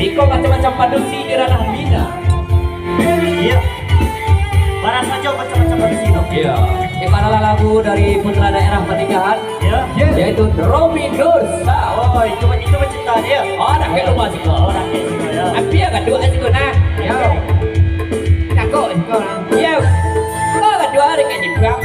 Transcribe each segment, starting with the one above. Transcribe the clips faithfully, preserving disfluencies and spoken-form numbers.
Iko macam-macam padusi di ranah Minang. Iya. Mana saja macam-macam padusi tu. Iya. Iko adalah lagu dari putra daerah Pandinggahan. Iya. Yaitu Romi Nur Sa. Oh, itu, itu mah cinta dia. Oh, nak ke rumah siko. Oh, nak ke siko, ya. Tapi ya, gaduh siko nah. Ya. Takut siko nah. Iya. Oh, gaduh hari ke jipang.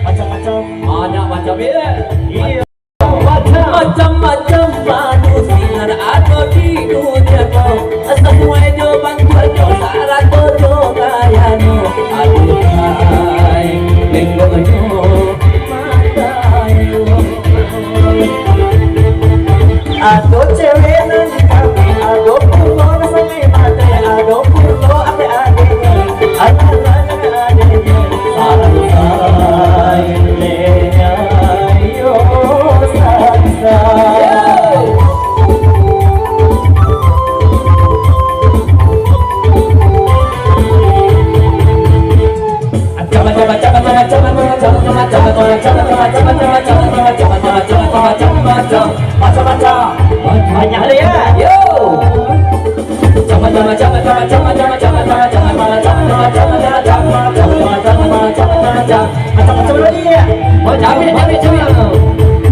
Macam-macam. Banyak macam, ya. Iya. Macam-macam padusi nan ado di dunia ko, sasuai jo bantuaknyo, sarato jo gayanyo. Aduhai, tengoknyo, matanyo. Ado cewek nan cantik, ado pulo nan sangaik pandai, ado pulo adik-adik, anak-anak adik, sansai, lenyai yo sansai. Macam-macam. Banyak hal ya. Yo. Macam-macam lagi ya. Oh, cabe, cabe, cabe.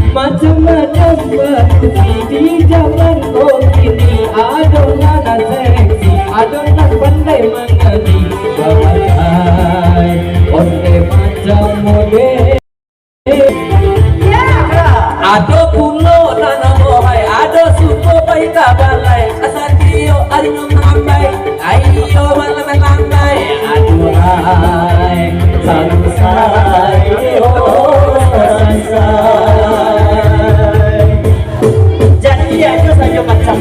Macam-macam padusi di zaman ko kini, ado nan seksi, ado nan pandai manyanyi, bagai onde macam model. Ado pulo nan amohai, ado suko pai ka balai, satio ari nan malambai, ayo malam malambai, aduhai, sansai, oh, sansai. Jadi, ado sajo macam.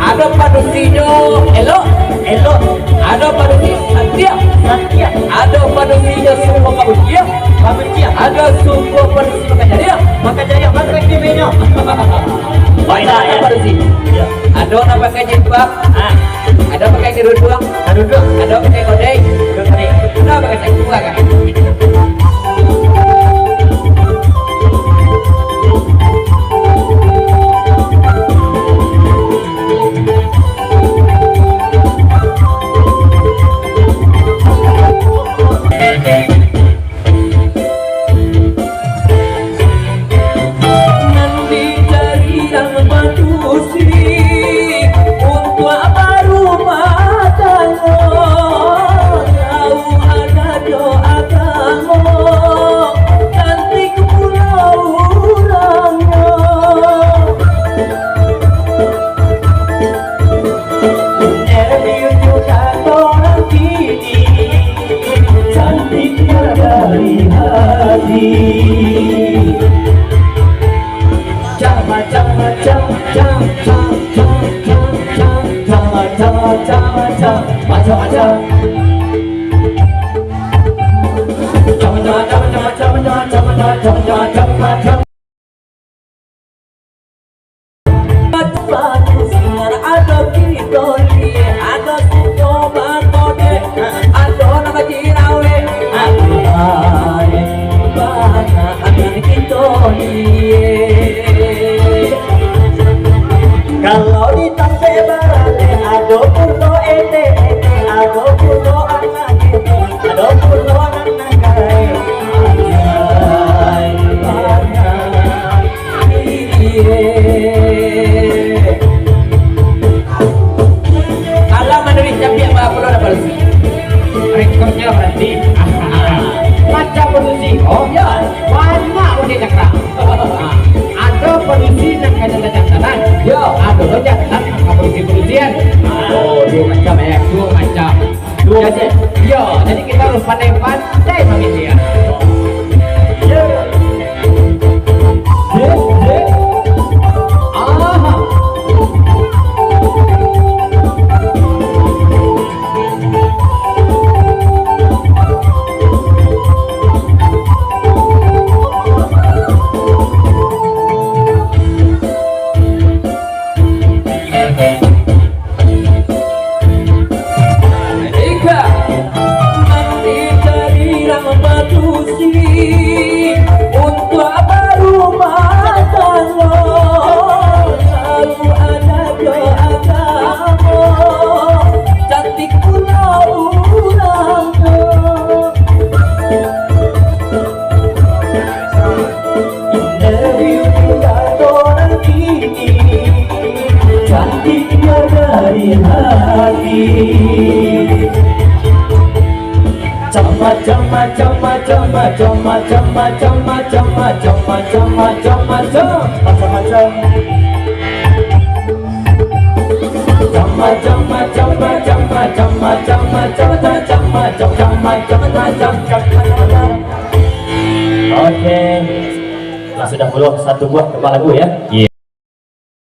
Ado padusinyo elok. Elok. Ado padusi satia. Satia. Ado padusinyo suko pabucia. Pabucia. Ado suko padusi makajaya. Makajaya, mako istimewanyo. Baiklah, ado ya. Padusi. Ya. Ado nan pakai jilbab. Ah. Ado pakai keruduang. Keruduang. Ado pakai kodai. Kodai. Ado pakai saku, kan? Nan dicari nan padusi untuak barumah tanggo, jauah ado jo agamo, cantik pulo urangnyo. Cantiknya dari hati. Macam-macam, macam-macam. Macam-macam, macam-macam. Ado kito liek, ado suko bakodek, ado nan bajirawe, ado lain bana akan kito liek. Kalau di tampek baralek, ado pulo etek-etek, ado pulo anak ketek, ado pulo nan nangkai. Kalau manuruik Capiak, barapo lo dapek padusi? Rekodnyo baranti. Macam padusi. Oh, yo. Banyak padusi cakra. Ado padusi nan ka jantan-jantanan. Yo. Ado lo jantan nan ka padusi-padusian. Oh, duo macam, eh. Duo macam. Jadi, yo, jadi kito harus pandai-pandai mamiliah. Yo. Yo, yo. Aha. Ika, mandi dari rang badusi, untuak barumah tanggo, selalu ado jo agamo, cantik pulo urang tu. Dari muda orang kini, cantiknya dari hati. Macam-macam, macam-macam, macam-macam, macam-macam, macam-macam, macam-macam. Oke. Lah sudah puluh satu buah kembang lagu ya. Iya.